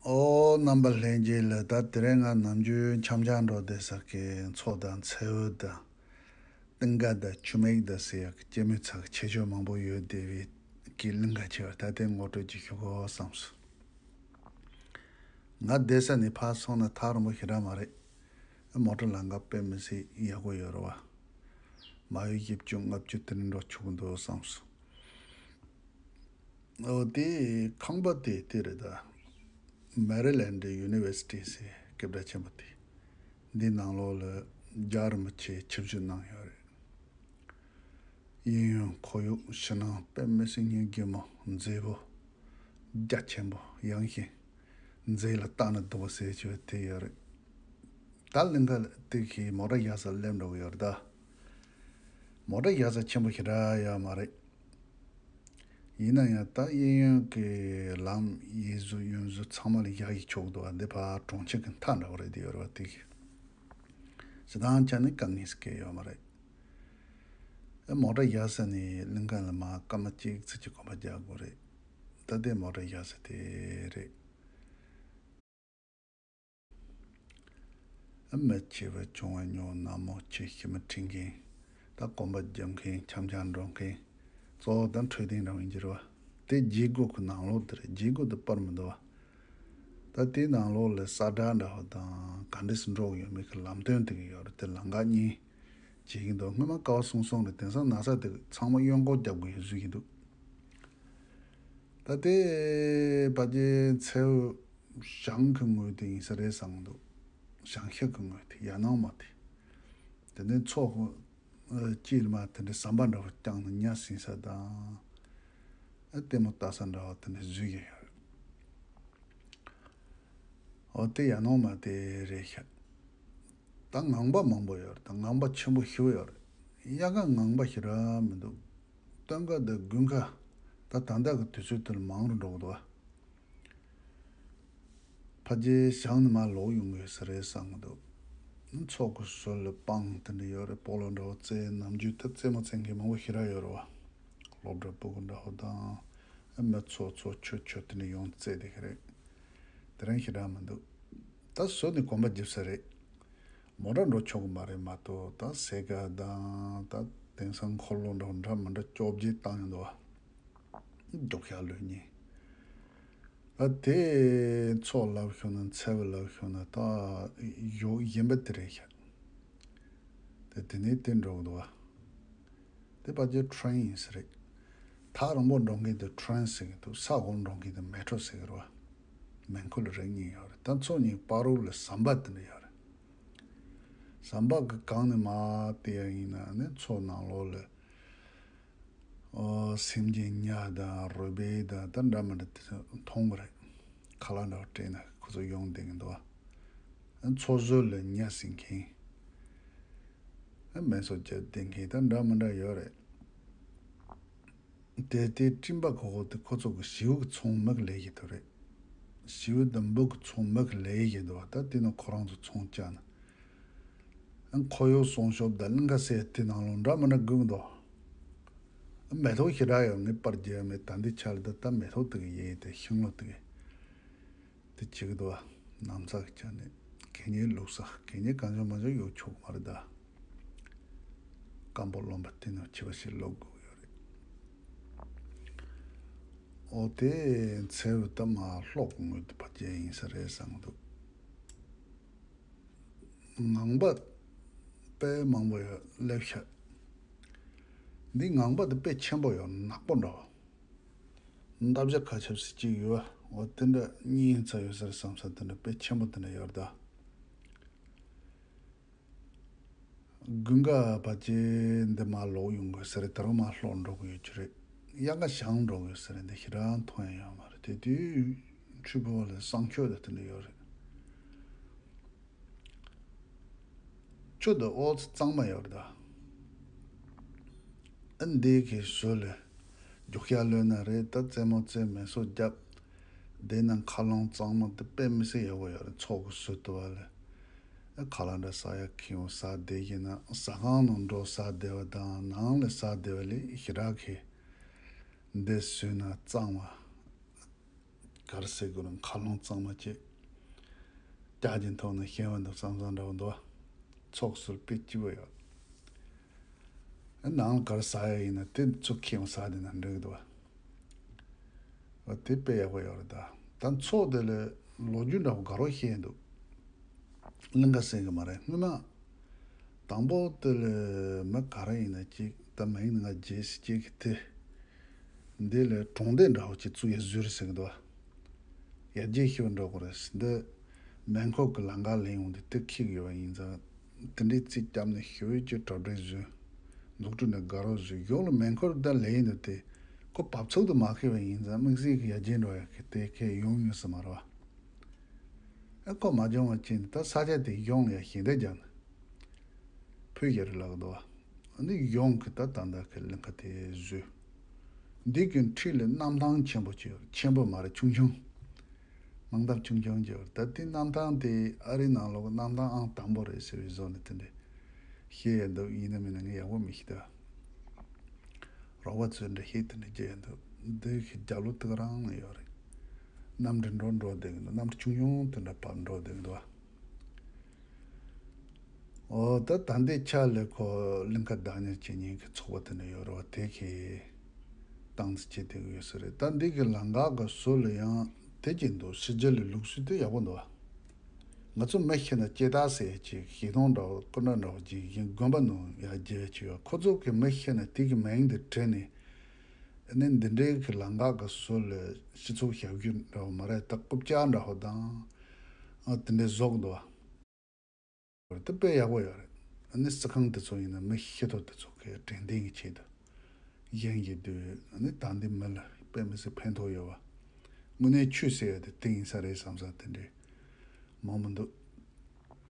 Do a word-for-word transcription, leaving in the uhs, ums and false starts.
ཨོ། རྣམ་པ་ལྷན་རྒྱས་ལ། ད་དེ་རིང་ང་ནམ་རྒྱུན་འཆམ་འཆམ་འགྲོ་བསྡད་ས་གི་མཚོ་དང་མཚེའུ་དང་། གཏིང་ཁ་དང་ཆུ་མིག་དང་ཟེར་ཡག་གི་སྐྱེད་མོས་ཚལ་གྱི་ཁྱད་ཆོས་མང་པོ་ཡོད་བསྡད་པའི་གི་གླིང་ག་ཆེ་བ་ད་ལྟའི་ངོ་སྤྲོད་ཅིག་ཞུ་དགོས་བསམས་སོང་། ང་བསྡད་ས་ནས་ཕར་སོང་ན་ཐག་རིང་པོ་ཞེ་དྲག་མ་རེད། མོ་ཊ་ལམ་ཁ་དཔེ་མི་སྲིད་ཡག་པོ་ཡོད་རེད་བ། མ་ཡུལ་བཞི་བཅུ་ལྔ་བཅུ་དེ་འདྲ་འགྲོ་ཆོག་གི་འདུག་བསམས་སོང་། ཨོ། དེ་ཁང་པ་དེ་དེ་རེད་ད། མེ་རི་ལེན་ཌི་ཡུ་ནི་ཝར་སི་ཊི་ཟེར་སྐད་གྲགས་ཆེན་པོ་དེ། འདི་ནང་ལོགས་ལ་རྒྱལ་བ་རིན་པོ་ཆེ་ཆིབས་བསྒྱུར་གནང་ཡོད་རེད། གཡས་གཡོན་ཁོར་ཡུག་ཕྱི་ནང་དཔེ་མི་སྲིད་སྙིང་རྗེ་མོ་མཛེས་པོ། རྒྱ་ཆེན་པོ་ཡངས་ཤིང་། མཛེས་ལ་ལྟ་ན་སྡུག་པ་ཟེར་བྱས་དེ་ཡོད་རེད། ད་གླིང་ག་དེ་གི་མོ་ཊ་བཞག་ས་སླེབས་འགྲོ་གི་ཡོད་རེད་ད། མོ་ཊ་བཞག་ས་ཆེན་པོ་ཞེ་དྲག་ཡོད་མ་རེད། ཡིན་ན་ཡང་ད་གཡས་གཡོན་གྱི་ལམ་གཡས་ཟུར་གཡོན་ཟུར་ཚང་མ་ལ་བཞག་ཡི་ཆོག་འདུག་བ། འདི་ཕར་གྲོང་ཁྱེར་གྱི་མཐའ་འདྲ་བོ་རེད། དེ་ཡོད་རེད་བ། དེ་གི་སྤྱིར་བཏང་ཆ་ནས་དཀའ་ངལ་ཟེར་མཁན་ཡོད་མ་རེད། ཨེ། མོ་ཊ་བཞག་ས་ནས་གླིང་ག་ལ་མར་སྐར་མ་གཅིག་ཙམ་གྱི་གོམ་པ་རྒྱག་དགོས་རེད། ད་ལྟའི་མོ་ཊ་བཞག་ས་དེ་རེད། མི་ཆེ་བ་ཆུང་བ་ཉོ་ནག་མོ་ཆེ་ཤི་མི་ཁྲིད་མཁན། ད་གོམ་པ་རྒྱབ་མཁན། འཆམ་འཆམ་འགྲོ་མཁན། གཙོ་བོ་ད་འཕྲོད་བསྟེན་རང་ཡིན་གྱི་རེད་བ། དེ་བརྗེ་སྒོ་གི་ནང་ལོགས་དེ་རེད། བརྗེ་སྒོ་དེ་པར་མི་འདུག་བ། ད་དེའི་ནང་ལོགས་ལ་ས་བཀྲ་འདྲ་བ་དང་ག་འདྲས་སེ་འགྲོ་གི་ཡོད་མེད་ཀྱི་ལམ་སྟོན་དེ་གི་ཡོད་རེད། དེ་ལམ་ཁ་གཉིས་བྱེད་ཀྱི་འདུག་སྔོན་མ་ཀ་བ་གསུམ་གསུམ་རེད། དེང་སང་ན་ཚ་དེ་ཚང་མ་གཡོན་སྐོར་རྒྱབ་དགོས་ཡོད་བཟོས་ཀྱི་འདུག་ད་དེ་ཕ་གི་མཚེའུ་བྱང་གི་ངོས་དེ་ཡིན་ས་རེད་བསམ་གྱི་འདུག་བྱང་ཤར་གི་ངོས་དེ། ཡ་ནང་མ་དེ། དེ་ནས་མཚོ་གི་དཀྱིལ་མ་དེ་འདྲའི་ཟམ་པ་འདྲ་བོ་བརྐྱངས་ནས་ཉ་ཟིན་ས་དང་། ཨ། ལྟད་མོ་ལྟ་ས་འདྲ་བ་དེ་འདྲ་བཟོས་ཀྱི་ཡོད་རེད། འོ། དེ་ཡ་ནང་མ་དེ་རེད་ཤག་ད་ངང་པ་མང་པོ་ཡོད་རེད། ད་ངང་པ་ཆེན་པོ་ཞེ་པོ་ཡོད་རེད། དབྱར་ཁ་ངང་པ་ཞེ་དྲག་མི་འདུག་སྟོན་ཁ་དང་དགུན་ཁ། ད་ད་ལྟ་གི་དུས་ཚོད་དེ་ལ་མང་རུ་འགྲོ་གི་འདུག་བ། ཕ་གིའི་ཞང་ནི་མ་ལོག་ཡོང་གི་ཡོད་ས་རེད་བསམ་གི་འདུག་མཚོ་གི་ཟུར་ལ་སྤང་དེ་འདྲ་ཡོད་རེད། སྤོ་ལོ་འདྲ་བོ་རྩེ། ནམ་རྒྱུན་ད་རྩེད་མོ་རྩེ་མཁན་མང་པོ་ཞེ་དྲག་ཡོད་རེད་བ། སློབ་གྲྭ་ཕྲུ་གུ་འདྲ་བོ་དང་། ཨ། མི་ཚོ་ཚོ་ཆུང་ཆུང་དེ་འདྲ་ཡོང་རྩེ་བསྡད་ཀྱི་རེད། དེ་རིང་ཞེ་དྲག་མི་འདུག་ད་ཟུར་ནས་གོམ་པ་རྒྱབ་ས་རེད། མོ་ཊ་འགྲོ་ཆོག་གི་མ་རེད་མ་གཏོགས། ད་སེ་ག་དང་ད་དེང་སང་འཁོར་ལོ་འདྲ་བོ་འདྲ་མི་འདྲ་བཅོ་བརྒྱད་བཏང་ཡོང་འདུག་བ། རྒྱུག་ཤར་ལོས་ཉེ། ད་དེ་མཚོ་ལབ་ཤོག་ན། མཚེའུ་ལབ་ཤོག་ན། ད་ཡོ་གཞན་པ་དེ་རེད་ཤག་དེ་དེ་ནས་དེ་འགྲོ་གི་འདུག་བ། དེ་ཕ་གི་ཊེ་རེན་ཡིན་ས་རེད། ཐག་རིང་པོ་འགྲོ་མཁན་དེ་ཊེ་རེན་ཟེར་གི་འདུག་ས་འོག་འགྲོ་མཁན་དེ་མེ་ཊྲོ་ཟེར་གི་རེད་བ། མིང་ཁོ་ལ་རིགས་གཉིས་ཡོད་རེད། ད་མཚོ་གཉིས་བར་རོ་ལ་ཟམ་པ་དེ་འདྲ་ཡོད་རེད། ཟམ་པ་གི་སྒང་ནས་མར་བལྟས་ཡ་ཡིན་ན་ནི་མཚོ་ནང་ལོགས་ལ། ཨོ། སེམས་ཅན་ཉ་དང་རུས་སྦལ་དང་ད་འདྲ་མི་འདྲ་དེ་ཚོ་མཐོང་གི་རེད། ཁ་ལག་འདྲ་བོ་སྤྲད་ན་ཁོ་ཚོ་ཡོང་བསྡད་ཀྱི་འདུག་བ། མཚོ་ཟུར་ལ་ཉ་ཟིན་མཁན། མེ་སོ་བརྒྱབ་བསྡད་མཁན་ད་འདྲ་མི་འདྲ་ཡོད་རེད། དེ་དེ་སྤྲིན་པ་གོ་གོ་དེ་ཁོ་ཚོ་གི་བྱིའུ་གི་ཚོང་མི་གི་ལས་ཀྱི་དོ་རེད། བྱིའུ་དང་འབུ་གི་ཚོང་མི་གི་ལས་ཀྱི་འདུག་བ། ད་དེ་ནི་ཁོ་རང་ཚོ་ཚོང་བཅག་ན། ཁོར་ཡུག་སྲུང་སྐྱོབ་དང་གླིང་ག་ཟེར་དེ་ནང་ལོགས་འདྲ་མི་འདྲ་སྒུག་འདུག་མེ་ཏོག་ཞེ་དྲག་ཡོད། ངས་པར་རྒྱག་མེད། ད་འདི་ཆར་དུ་ད་མེ་ཏོག་དེ་གི་ཡས་དེ་ཤིང་ལོ་དེ་གི་དེ་བྱེད་ཀྱི་འདུག་བ། ནམ་ཚགས་ཀྱི་ཆ་ནས་གད་སྙིགས་བླུགས་ས། གད་སྙིགས་གང་བྱུང་མང་བྱུང་གཡུག་ཆོག་གི་མ་རེད་ད། སྐམ་པོ་རློན་པ་དེ་ནང་ཕྱི་པ་ཞིག་བླུག་དགོས་ཀྱི་ཡོད་རེད། འོ། དེ་མཚེའུ་ད་མར་གློག་གི་ངོས་དེ་ཕར་བྱས་ཡིན་ས་རེད་བསམ་གི་འདུག་ངང་པ་དཔེ་མང་པོ་ཡོད་སླེབས་ཤག་འདི་ངང་པ་དེ་དཔེ་ཆེན་པོ་ཡོད། ནག་པོ་འདྲ་བོ། འདབ་ཆགས་ཁ་ཆེབ་སེ་གཅིག་ཡོད་བ། འོ། དེ་འདྲ་གཉིས་ཡིན་ས་ཡོད་ས་རེད་བསམ་ས། དེ་འདྲ་དཔེ་ཆེན་པོ་དེ་འདྲ་ཡོད་རེད་ད། དགུན་ཁ་ཕལ་ཆེར་འདི་མར་ལོག་ཡོང་དགོས་ས་རེད། དེ་རིང་མར་ལོག་འགྲོ་གི་ཡོད་ཀྱི་རེད། དབྱར་ཁ་ཞང་འགྲོ་གི་ཡོད་ས་རེད། འདི་ཞེ་དྲག་མཐོང་ཡ་ཡོད་མ་རེད། དེ་དུས་ཆུ་ཕོ་བ་ལ་གསང་སྤྱོད་དང་དེ་འདྲ་ཡོད་རེད། ཆུ་དང་ཨོ་ཙི་གཙང་མ་ཡོད་རེད་ད། ཨ། འདི་གི་ཟུར་ལ་རྒྱུག་ཤར་ལོས་ན་རེད། ད་རྩེད་མོ་རྩེ། མེ་སོ་བརྒྱབ། དེ་ན་མཁའ་རླུང་གཙང་མ་དེ་དཔེ་མི་སྲིད་ཡག་པོ་ཡོད་རེད། མཚོ་གི་ཟུར་དུ་བ་ལ། ཨ། ཁ་ལག་འདྲ་ཟ་ཡ་ཁྱེར་ཡོང་ཟ་བསྡད་ཡིན་ན། ཟ་ཁང་ནང་འགྲོ་ཟ་བསྡད་པ་དང་ནང་ལ་ཟ་བསྡད་པ་ལས་ཞེ་དྲག་གི་འདི་ཟོས་ན་གཙང་བ། ག་རེ་ཟེར་དགོས་རུང་མཁའ་རླུང་གཙང་མ་བྱས། སྐྱག་གི་ཐོག་ནས་བཞེངས་པ་འདུག་བསམ་བསམ་འདྲ་བོ་འདུག་བ། ཚོགས་སུ་དཔེ་སྐྱིད་པོ་ཡོད། ནང་ལ་ག་རེ་ཟ་ཡ་ཡིན་ན་དེ་ཚོ་ཁྱེད་ཡང་ཟ་བསྡད་ན་འགྲིག་གི་འདུག་བ། འོ་དེ་དཔེ་ཡག་པོ་ཡོད་རེད་ད། ད་ཚོགས་དེ་ལ་ལོ་རྒྱུས་འདྲ་བོ་དགའ་རོགས་བཤད་འདུག་གླིང་ག་ཟེར་གི་མ་རེད། སྔོན་མ་དང་པོ་དེ་ལ་མི་ག་རེ་ཡིན་ན་ཅིག་ད་མ་ཡིན་ང་རྗེས་སུ་སྐྱེས་གི་དེ། འདི་ལ་གྲོང་སྡེ་འདྲ་བོ་ཅིག་བཙུགས་ཡ་བཟོས་རེད་ཟེར་གི་འདུག་བ། ཡར་རྒྱས་ཤིག་འགྲོ་དགོས་རེད། འདི་མེ་འཁོར་གྱི་ལམ་ཁ་ལེན་ཡོང་དུས་དེ་ཁེགས་ཡོད་པ་ཡིན་ཙང་། དེ་འདྲའི་རྩིས་བརྒྱབ་ནས་ཞེ་པོ་ཅིག་གྲ་སྒྲིག་བཟོས། འཛུགས་སྐྲུན་ནས་དགའ་རོགས་བཟོས། གཞུག་ལ་མེ་འཁོར་ད་ལེན་ཡོང་དུས་དེ་ཁོ་བབ་ཚུགས་དུ་མ་ཁེལ་བ་ཡིན་ཙང་དམིགས་བསལ་གྱི་ཡར་རྒྱས་འགྲོ་ཡ་གི་དེ་ཁེ་ཡོང་ཡོད་ས་མ་རེད་བ། ཨ་ཁོ་མ་བྱུང་བ་ཅིག་ད་ས་ཆ་དེ་གཞུང་ལ་ཞལ་འདེབས་རྒྱག་ནས་ཕུལ་ཡ་རེད་ལབ་གི་འདུག་བ། ཨ་ནི་གཞུང་གི་ད་ད་ལྟ་གི་གླིང་ག་དེ་བཟོས། འདི་གི་འཁྲིས་ལ་གནམ་ཐང་ཆེན་པོ་ཅིག་ཡོད། ཆེན་པོ་མ་རེད། ཆུང་ཆུང་། གནམ་ཐང་ཆུང་ཆུང་ཅིག་ཡོད། ད་དེ་གནམ་ཐང་དེ་ཨ་རིའི་ནང་ལོགས་གི་གནམ་ཐང་ཨང་དང་པོ་རེད་ཟེར་བའི་བཟོ་ནས་དེ་འདྲ་བཤད་ཡ་འདུག་ཡིན་ན་མིན་ན་ངས་ཡག་པོ་མི་ཤེས་ད། རོགས་པ་ཚོས་འདྲ་ཤེས་དེ་འདྲ་བརྗེད་འདུག་འདི་ཤི་རྒྱབ་ལོགས་དེ་ག་རང་ཡོད་རེད། གནམ་གྲུ་འགྲོ་འགྲོ་བསྡད་ཀྱི་འདུག་གནམ་གྲུ་ཆུང་ཆུང་དེ་འདྲ་བབས་འགྲོ་བསྡད་ཀྱི་འདུག་ཨ། འོ་ད་ད་འདི་ཆ་ལས་ཁོ་གླིང་ག་བདག་གཉེར་བྱེད་མཁན་གྱི་ཚོགས་པ་དེ་འདྲ་ཡོད་རེད་བ། དེ་གི་སྟངས་འཛིན་བྱེད་བསྡད་ཀྱི་ཡོད་ས་རེད། ད་འདི་གི་ལམ་ཁ་གི་ཟུར་ལ་ཡང་དེ་གྱིས་འདུག་ཕྱི་རྒྱལ་ལ་ལུགས་སྲོལ་དེ་ཡག་པོ་འདུག་བ། ང་ཚོ་མི་ཤི་ན་སྐྱེ་རྟགས་ཟེར་ཅིག་བཞེས་སྟངས་འདྲ་བོ་སྐུ་འདྲ་འདྲ་བོ་ཅིག་བཞེངས། དགོན་པ་ནང་ཡར་རྒྱས་བྱས་ཡོད། ཁོ་ཚོ་གི་མི་ཤི་ན་དེ་གི་མིང་དེ་བྲིས་ནས། ཨ་ནི་འདི་འདྲའི་གི་ལམ་ཁ་གི་ཟུར་ལ་སྤྱི་ཚོགས་ཞབས་ཞུ་འདྲ་བོ་མ་རེད་ད། རྐུབ་བཀྱག་འདྲ་བོ་དང་། ཨ་དེ་འདྲའི་བཟོ་གི་འདུག་བ། དེ་དཔེ་ཡག་པོ་ཡོད་རེད། ཨ་ནི་རྩི་ཁང་དེ་ཚོ་ཡིན་ན་མི་ཤི་དོ་དེ་ཚོ་གི་དྲན་རྟེན་གྱི་ཆེད་དུ་བཞེངས་ཀྱི་འདུག་ཨ་ནི་ད་འདི་མི་ལ་དཔེ་མི་སྲིད་ཕན་ཐོགས་ཡོད་བ། དངོས་གནས་ཆོས་ཟེར་ཡ་དེ་དེ་ཡིན་ས་རེད་བསམ་ས་དེ་འདྲའི་མང་མི་འདུག